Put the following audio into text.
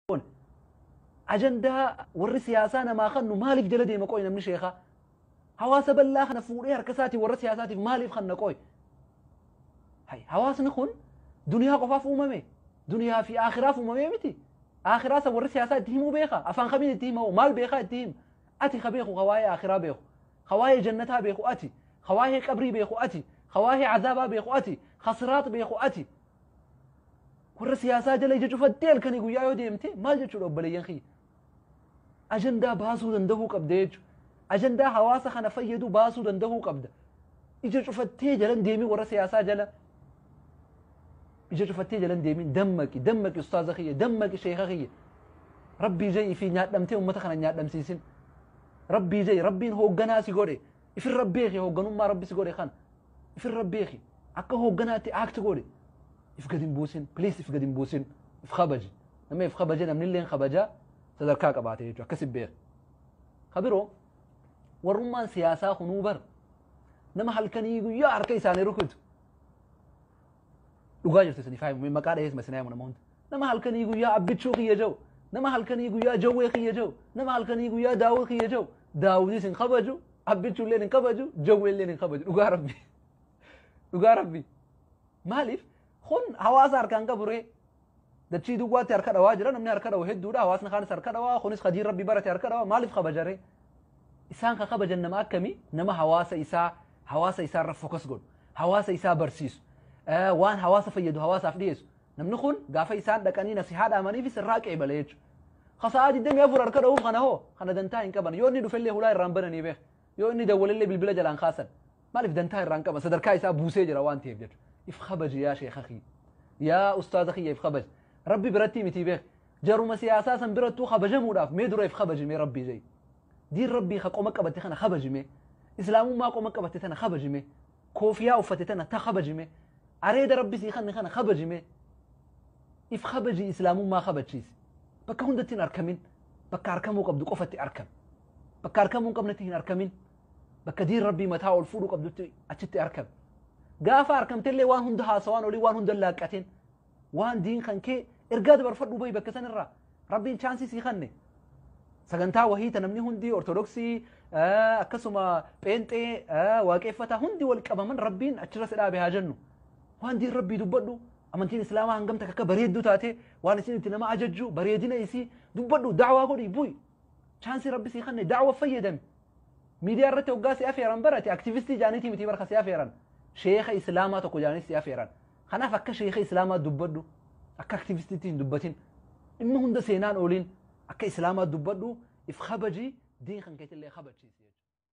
Goone? Ajandaa warri siyaasaa namaa kannu maaliif jala deema qoy namni sheekaa? Hawaasa bal'aa kana fuudhee harka isaatiin warra siyaasaatiif maaliif kanna qoy? Hay, hawaasni kun duniyaa qofaaf uumame. Duniyaa fi aakhiraaf uumamee miti. Aakhiraa san warri siyaasaa itti himuu beeka. Afaan kamiin itti hima? Maal beekaa itti hima? Ati ka beeku, ka waa'ee aakhiraa beeku. Ka waa'ee jannataa beeku ati. Ka waa'ee qabrii beeku ati. Ka waa'ee azaabaa beeku ati. Ka siraax beeku ati. Warra siyaasaa jala ija cufattee halkanii guyyaa yoo deemte maal jechuudha obboleeyyan kiyya? Ajandaa baasuu danda'uu qabda jechuudha. Ajandaa hawaasa kana fayyadu baasuu danda'uu qabda. Ija cufattee jalan deemin warra siyaasaa jala. Ija cufattee jalan deemin. Dammaqi, dammaqi ustaaza kiyya, dammaqi sheeka kiyya. Rabbii ja'i fi nyaadhamtee uummata kana nyaadhamsiisin. Rabbii ja'i, Rabbiin hoogganaa si godhe. Ifirra beeki hoogganummaa Rabbi si godhe kana. Ifirra beeki. Akka hoogganaatti act godhe. If gad hin buusin. Please, if gad hin buusin. If kabaji. Nama if kabaje namni illee kabajaa sadarkaa qabaate jechuudha. Akkasi beeki. Kabiroo warrummaan siyaasaa kunuu bar nama halkanii guyyaa harka isaanii rukutu. Dhugaa jirtu isinii faayimu, maqaa dhahees isin himu nama hunda. Nama halkanii guyyaa Abbichuu kiyya jiru, nama halkanii guyyaa Jawwee kiyya jiru, nama halkanii guyyaa Daawud kiyya jiru. Daawudis hin kabaju, Abbichuu illee hin kabaju, Jawwee illee hin kabaju. Dhugaa Rabbi. Dhugaa Rabbi. Maaliif? Kun hawaasa harkaan qabu ree. Dachii duwwaatti harka dhawaa jira, namni harka dhawu hedduudha, hawaasni kaanis harka dhawaa, kunis hadiin Rabbi barate harka dhawaa, maaliif kabajaree? Isaan ka kabajan nama akkamii? Nama hawaasa isaa irra focus godhu, hawaasa isaa barsiisu, waan hawaasa fayyadu hawaasaaf dhiyeessu. Namni kun gaafa isaan dhaqanii nasihaa dhaamaniifis irraa qeebala jechuudha. Kasa'aa 24 harka dhawuuf kana hoo kana dantaa hin qaban. Yoo inni dhufellee hulaa irraan bananii beek. Yoo inni dawwalellee bilbila jalaan kaasan. Maaliif? Dantaa irraan qaban, sadarkaa isaa buusee jira waan ta'eef jechuudha. If kabaji yaa sheeka kiyya. Yaa ustaaza kiyya, if kabaji. Rabbi biratti miti beek. Jaruma siyaasaa san birattuu kabajamuudhaaf mee dura if kabaji mee, Rabbii ja'i. Diin Rabbii ka qoma qabatte kana kabaji mee. Islaamummaa qoma qabatte tana kabaji mee. Koofiyaa uffate tana ta kabaji mee. Areeda Rabbi sii kanne kana kabaji mee. If kabaji, islaamummaa kabachiisi. Bakka hundatti hin arkamin. Bakka arkamuu qabdu qofatti arkam. Bakka arkamuu hin qabnetti hin arkamin. Bakka diin Rabbii mataa ol fuudhuu qabdutti achitti arkam. Gaafa arkamtellee waan hunda haasawaan olii waan hunda laaqqatin. Waan diin kan kee ergaa dabarfadhu bahi bakka sanirraa. Rabbiin chance sii kanne. Sagantaa wahiita namni hundi Ortodoksii, akkasuma Pheenxee, Waaqeffataa hundi wal qabaman Rabbiin achirra si dhaabe haa jennu. Waan diin Rabbii dubbadhu, amantiin Islaamaa hangam takka akka bareedduu taate, waan isin itti nama ajajju, bareedina isii dubbadhu, da'waa godhi bu'i. Chance Rabbi sii kanne da'wa fayyadami. Miidiyaa irratti hoggaa si afeeran barate aktivistii jaaniitii miti barka si afeeran. Sheeka Islaamaa tokko jaanii si afeeran. Kanaaf akka sheeka Islaamaa dubbadhu. Akka aktivistiitti hin dubbatin. Dhimma hunda seenaan ooliin akka Islaamaa dubbadhu, if kabaji, diin kan keetillee kabachiisi jechuudha.